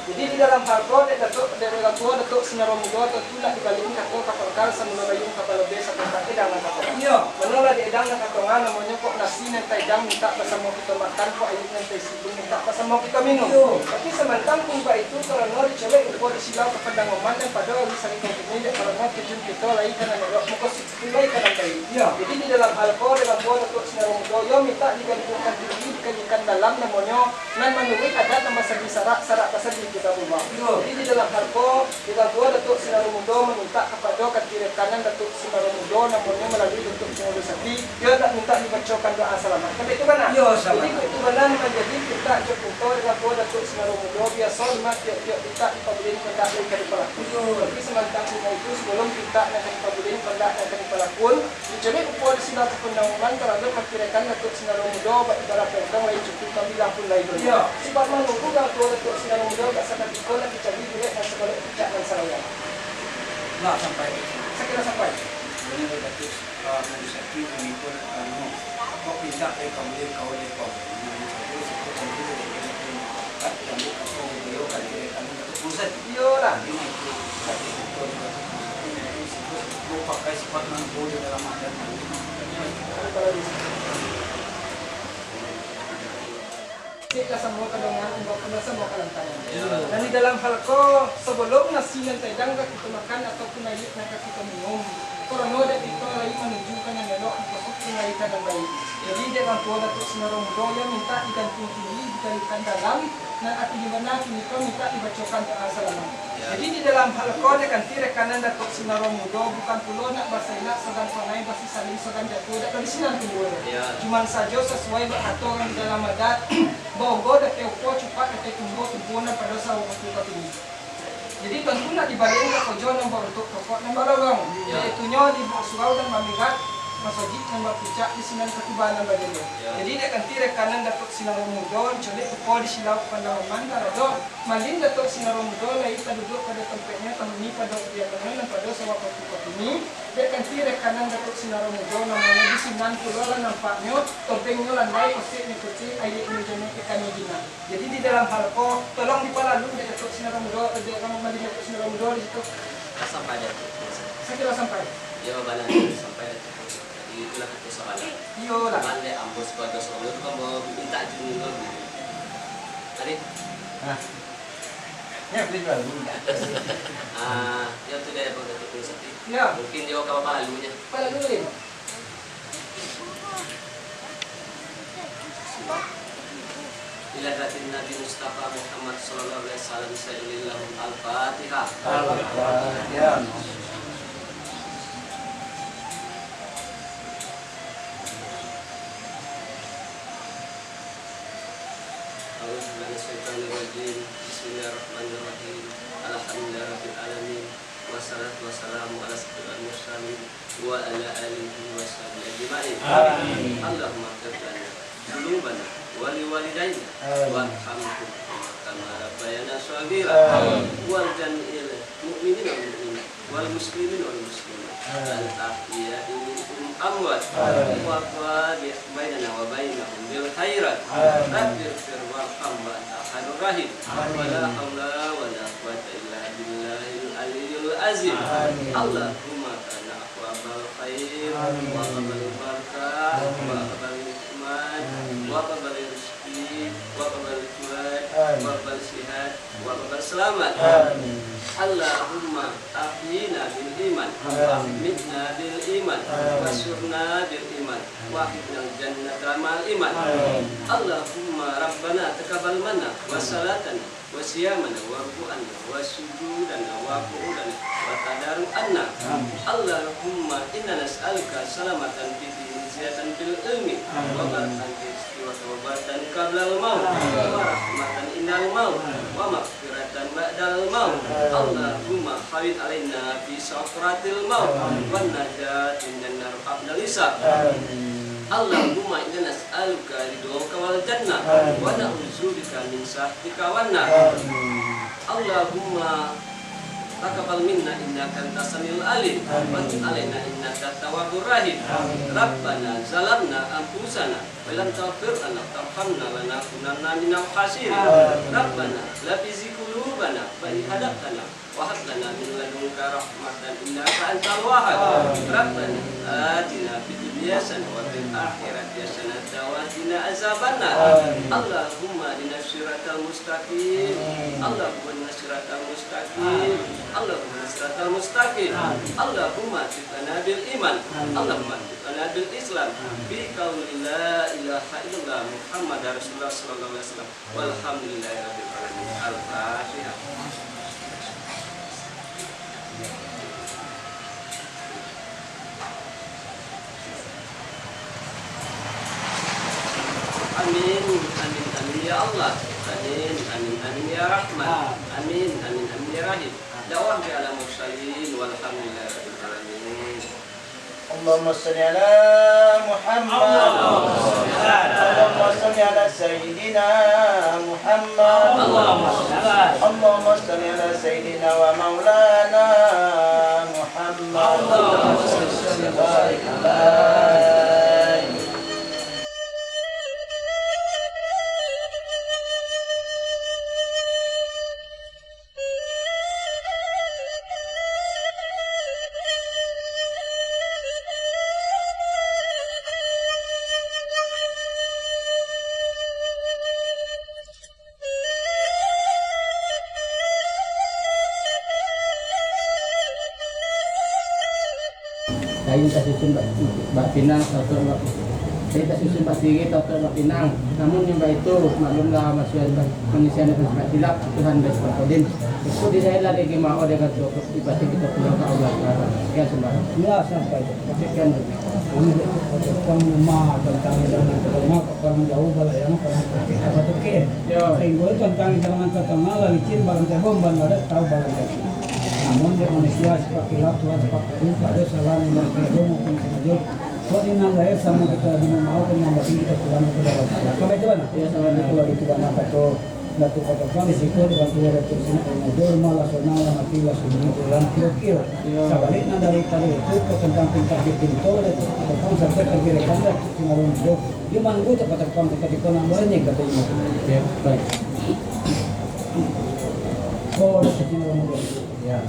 Jadi, di dalam hal ko, dek Datuak, dek Tuo Datuak Sinaro Mudo, tantu nak dibaliakan kato ka pangka, samulo gayuang ka palobe, sapantak edang nan ka tonga. Iyo. Mano lah di edang nan ka tonga, namonyo kok nasi nan taedang mintak basamo kito makan, kok aia nan taisi pun mintak basamo kito minum. Iyo. Tapi samantang pun baitu, karano dicolek rupo di silau ka pandang oman, nan pado ari sariko kini, dek karano tujun kito lai ka nan elok, muko si-, pun lai ka nan baiak. Iyo. Jadi, di dalam hal ko, dek Tuo Datuak Sinaro Mudo, iyo mintak digantuangkan diri, dikalikan dalam, namonyo nan manuruik adat nan basandi sarak, sarak basandi Kitabullah. Iyo. Jadi, di dalam hal ko, Dek Tuo Datuak Sinaro Mudo mamintak kapado kanti rekanan Datuak Sinaro Mudo, namonyo malalui Datuak Pangulu Sati, iyo nak mintak dibacokan doa salamaik. Kan baitu, bana? Iyo, salamaik. Jadi, baitu bana nan manjadi pintak jo pinto dek Tuo Datuak Sinaro Mudo, biaso lima tiok-tiok pintak dipabuliakan kandak lai ka dipalakuan. Iyo. Tapi samantang dek itu, sabalun pintak nan ka dipabuliakan kandak nan ka dipalakuan, dicolek rupo di silau ka pandang oman taradok kanti rekan Datuak Sinaro Mudo, bak ibaraik pentong lai cukuik, kambilang pun lai banyak. Iyo. Sifat manunggu Tuo Datuak Sinaro Mudo, bak sakatiko nan dicari bulek nan sabalek picak nan salayang. Lah sampai. Sakira sampai. Bana Datuak, ah, Pangulu Sati mangikut, anu, kok pintak dari kabulian kau dari kau. Nah, itu saja, situ kamu dari kabulian kau. Kan, kamu, kau, beliau kan kira kami Datuak Pangulu Sati. Iyolah. Jadi, nah, itu, Datuak Pangulu Sati, nah, itu situ, situ pakai sifat manunggu di dalam adat. Cek lah samo ka dongan, imbau pun lah samo ka lantaran. Iyo. Dan di dalam hal ko, sabalun nasi nan taedang ka kito makan ataupun aia nan ka kito minum, karano dek kito lai manuju ka nan elok, muko si pun lai ka nan baiak. Jadi, dek Tuo Datuak Sinaro Mudo, iyo mintak digantuang tinggi, dikalikan dalam, nan artinyo bana kini ko mintak dibacokan doa salamaik. Iyo. Jadi, di dalam hal ko, dek kanti rekanan Datuak Sinaro Mudo, bukan pulo nak basailak sagan pangai, basisaling sagan jatuah, dak ka di sinan tumbuah. Iyo. Cuman sajo sasuai bak kato urang di dalam adat, baogo dakek upo, cupak dakek tumbuah, tumpuan nan pado sawo batu ka tinggi. Jadi, tantu nak dibaliakan ka kojo nan bauntuak pokok nan balorong, iyo, yaitunyo di Bukak Surau nan bamirak, masajik nan bapicak, di sinan katibo nan bajadi. Iyo. Jadi, dek kanti rekanan Datuak Sinaro Mudo, dicolek rupo di silau ka pandang oman taradok malin Datuak Sinaro Mudo lai taduduak pado tampeknyo, tahuni pado kadiamannyo nan pado sawo batu ka tinggi. Dek kanti rekanan Datuak Sinaro Mudo, namonyo di sinan pulo lah nampaknyo, topengnyo landai, kosek nyo putiah, aianyo janek, ikannyo jinak. Jadi, di dalam hal ko, tolong dipalalui dek Datuak Sinaro Mudo, dek Rama Mandi Datuak Sinaro Mudo di situ. Lah sampai Datuak Pangulu Sati. Sakira sampai. Iyo, bana sampai Datuak Pangulu Sati. Jadi, itulah kato sabana. Iyolah. Cuman dek ambo sabagai saurang tu kan, ambo mintak izin dulu. Tadi? Nah. Ini aku jual dulu, dah. Ah, iyo tu dek Datuak Pangulu Sati. Iyo. Mungkin iyo ka bapalalu nyo. Palalu, eh. Ila hadratin Nabi Mustafa Muhammad sallallahu alaihi wasallam, sayyidil lahum. Al-Fatihah. Al-Fatihah. A'udzubillahi minasyaitonirrajim. Bismillahirrahmanirrahim. Alhamdulillahirabbil alamin. Wassalatu wassalamu ala asyrafil mursalin wa ala alihi wa sahbihi ajma'in. Amin. Allahumma ighfir lana dzunubana wa liwalidaina. Amin. Warhamhuma kama rabbayana shaghira. Amin. Wa li jami'il mu'minina wal mu'minat, wal muslimina wal muslimat. Amin. Al ahya'i minhum wal amwat. Amin. Wa tabi' bainana wa bainahum bil khairat. Amin. Rabbighfir warham wa anta khairur rahim. Amin. Wa la haula wa la quwwata illa billahil aliyyil azim. Amin. Allahumma kana aqwabal khair, amin, wa qabal barakah, amin, wa qabal nikmat, amin, wa qabal rizki, wa qabal turaj, amin, wa qabal sihat, wa qabal selamat. Amin. Allahumma ahyina bil iman, amin, wa amitna bil iman, amin, wa surna bil iman, wa akhirnal jannata ma'al iman. Amin. Allahumma rabbana taqabbal minna wa salatana wa siyamana wa ruku'ana wa sujudana wa qu'udana wa tadaru'ana. Amin. Allahumma inna nas'aluka salamatan fid dini, ziyadatan fil ilmi, amin, wa barakatan fil rizki, wa taubatan qablal maut, amin, wa rahmatan indal maut, amin, wa maghfiratan ba'dal maut. Amin. Allahumma hawwin alaina fi sakratil maut, amin, wan najat minan nar qabla hisab. Amin. Allahumma inna nas'aluka ridhaka wal jannah, Amin. Wa na'udzubika min sakhatika wan nar. Amin. Allahumma taqabbal minna innaka antas samiul alim, Amin. Wa tub alaina innaka tawwabur rahim. Amin. Rabbana zalamna anfusana, wa lam taghfir lana wa tarhamna lanakunanna minal khasirin. Amin. Rabbana la tuzigh qulubana ba'da idh hadaytana, wa hab lana min ladunka rahmatan innaka antal wahhab. Amin. Rabbana atina fid dunya hasanah wa fil akhirati hasanah wa qina azabannar. Amin. Allahumma ihdinas siratal mustaqim. Amin. Allahumma ihdinas siratal mustaqim. Amin. Allahumma ihdinas siratal mustaqim. Amin. Allahumma aghfir lana bil iman. Amin. Allahumma aghfir lana bil Islam. Amin. Bi qauli la ilaha illallah Muhammadar Rasulullah sallallahu alaihi wasallam. Walhamdulillahirabbil alamin. Al-Fatihah. Amin, amin, amin, ya Allah. Amin, amin, amin, ya Rahman. Amin, amin, amin, ya Rahim. Dakwah bi ala mursalin, walhamdulillahirabbil alamin. Allahumma shalli ala Muhammad. Allahumma shalli ala Sayyidina Muhammad. Allahumma shalli ala Sayyidina wa Maulana Muhammad. Allahumma shalli wa sallim wa barik alaihi. Kain tasusun bak, bak pinang, tau tu bak, kain tasusun bak siriah, tau tu bak pinang. Namun yang baitu, maklumlah, masuak manusia nan basifat khilaf, Tuhan basifat qadim. Itu di saya lah dek mah, oh, dek tu, ibarat kita pulang ka Allah Taala. Sekian sembah. Ya, sampai. Sekian. Kami dek tukang rumah, tantang jalan ke rumah, tukang jauh, balayan, tukang sakit, apa tu, Ken? Ya. Sehingga itu tantang jalan ke tengah, lah licin, barang tebong, ban badak, tahu barang tebong. Namun, dek manusia, sifat khilaf, Tuhan sifat qadim, tak ada salah, yang berkata, maupun sengaja. Kok di nan lahir samo kito di rumah, kok di nan batin kito pulang kepada Allah Taala. Kan baitu bana? Iyo, samo baitu. Kalau itu bana kato Datuak Patapang di siko dibantu oleh Datuak Sinak Ramadan, rumah lah sonang, lah mati, lah sunyi, pulang kiro-kiro. Iyo. Sabalik nan dari tadi itu, kok tantang tingkah dipinto Datuak Patapang sampai tergerekan Datuak Sinak Ramadan. Di manggu Datuak Patapang ketika nan banyak katonyo. Iyo, baik. Oh, Datuak Sinak Ramadan. Iyo.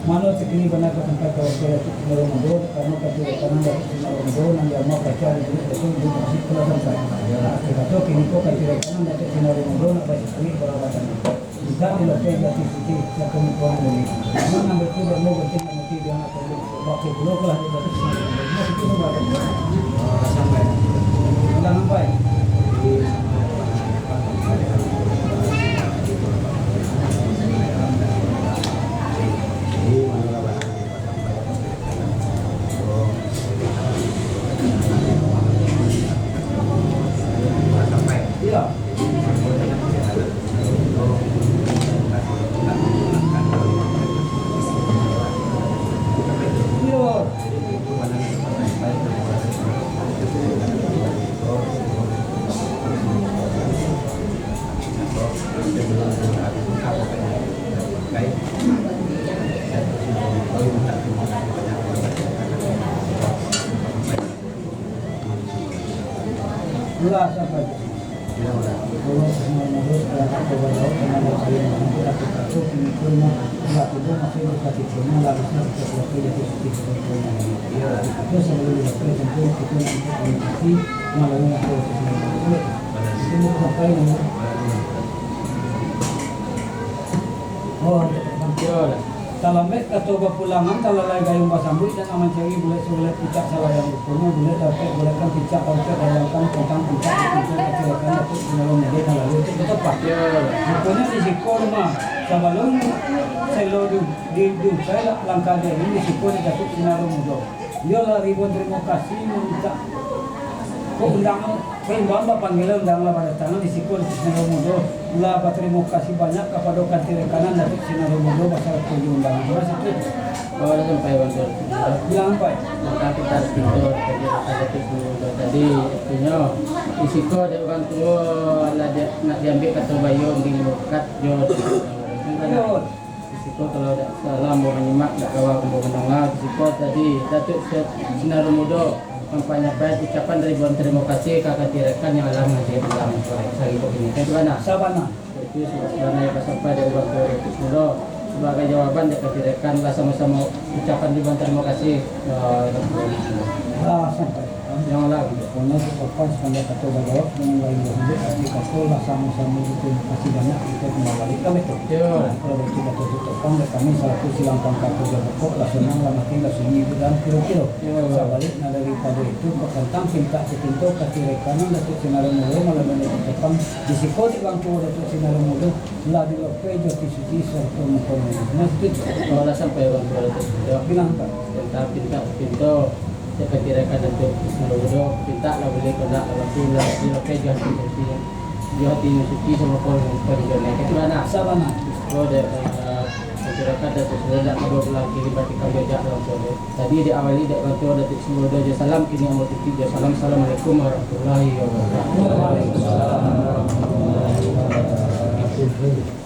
Mano sakini bana ka tampek ka wakil Datuak Sinak Ramadan, karano katurunan Datuak Sinak Ramadan nan diamal kaca di dunia itu di masjid telah sampai. Nah, sakato kini ko katurunan Datuak Sinak Ramadan nak basakali barabatan. Bisa dilapeh Datuak Siti, siapa muka dulu. Namun ambil tu demo berarti nak mati dia nak tolong. Waktu dulu kelah Datuak Sinak Ramadan. Nah, itu pun barabatan. Sampai. Sampai. Oh, talambek kato bapulangan, talalai gayuang basambuik, dan mancari bulek sabulek picak salayang. Ruponyo bulek dapek, bulek kan picak, dapek bayangkan tantang picak, dipinto kacilkan Datuak Sinak Ramadan nan lalu tu ka tampak. Ruponyo di siko rumah, sabalun selo du-, di, di, langkah dari di siko di Datuak Sinak Ramadan. Iyo lah ribuan tarimo kasih mamintak. Kok undangan, kok imbau bapanggilan undangan lah badatangan di siko di Sinar Mudo. Lah batarimo kasih banyak kapado kanti rekanan Datuak Sinar Mudo basarato jo undangan. Terima kasih. Oh, lah sampai, Bang Tuan. Lah sampai. Mako kita harus pintu, jadi rasa Datuak Sumuludo tadi, artinyo, di siko dek urang tuo lah di-, nak diambiak kato baiyo, di lukat jo. Yo. Di siko kalau dak salah ambo manyimak, dak kawa ambo mandanga, di siko tadi Datuak Si-, Sinaru Mudo mampanyapaian ucapan ribuan tarimo kasih ka kanti rekan yang alah mangaji urang sari ko kini. Kan itu bana? Sabana. Itu sabananyo ka sampai dari urang tuo Datuak Sumuludo. Sabagai jawaban dari kanti rekan lah samo-samo ucapan ribuan tarimo kasih. Eh, Lah sampai. Yang alah. Pokoknyo, ucapan sapanjang kato bajawab, dengan lain bahidup, arti kato lah samo-samo batarimo kasih banyak, kito kumbali baliak ka Datuak. Yo. Nah, kalau Datuak, Datuak tutupkan dek kami salaku silang pangka jo bokok, lah sanang, lah mati, lah sunyi, dan kiro-kiro. Yo. Sabalik, nah, daripado itu, kok tantang pintak dipinto, kanti rekan Datuak Sinaru Mudo, malam Datuak tutupkan, di siko di urang tuo Datuak Sinaru Mudo, lah dilapeh jo ati suci sarato muko mulia. Nah, itu. Kalau lah sampai urang tuo Datuak Sinaru Mudo. Bilang, Pak. Tantang pintak dipinto, Dek kanti rekan Datuak Sinaru Mudo, pintak lah buliah, kok ndak lah, lah dilapeh jo ati suci, jo ati nan suci, samo pangka jo naiak. Itu bana? Sabana. Oh, dek, eh, kanti rekan Datuak Sumuludo, dak kaduo bulan kini batikam jo jak langsung. Tadi diawali dek urang tuo Datuak Sumuludo jo salam, kini ambo tutuik jo salam. Assalamualaikum warahmatullahi wabarakatuh. Waalaikumsalam warahmatullahi wabarakatuh.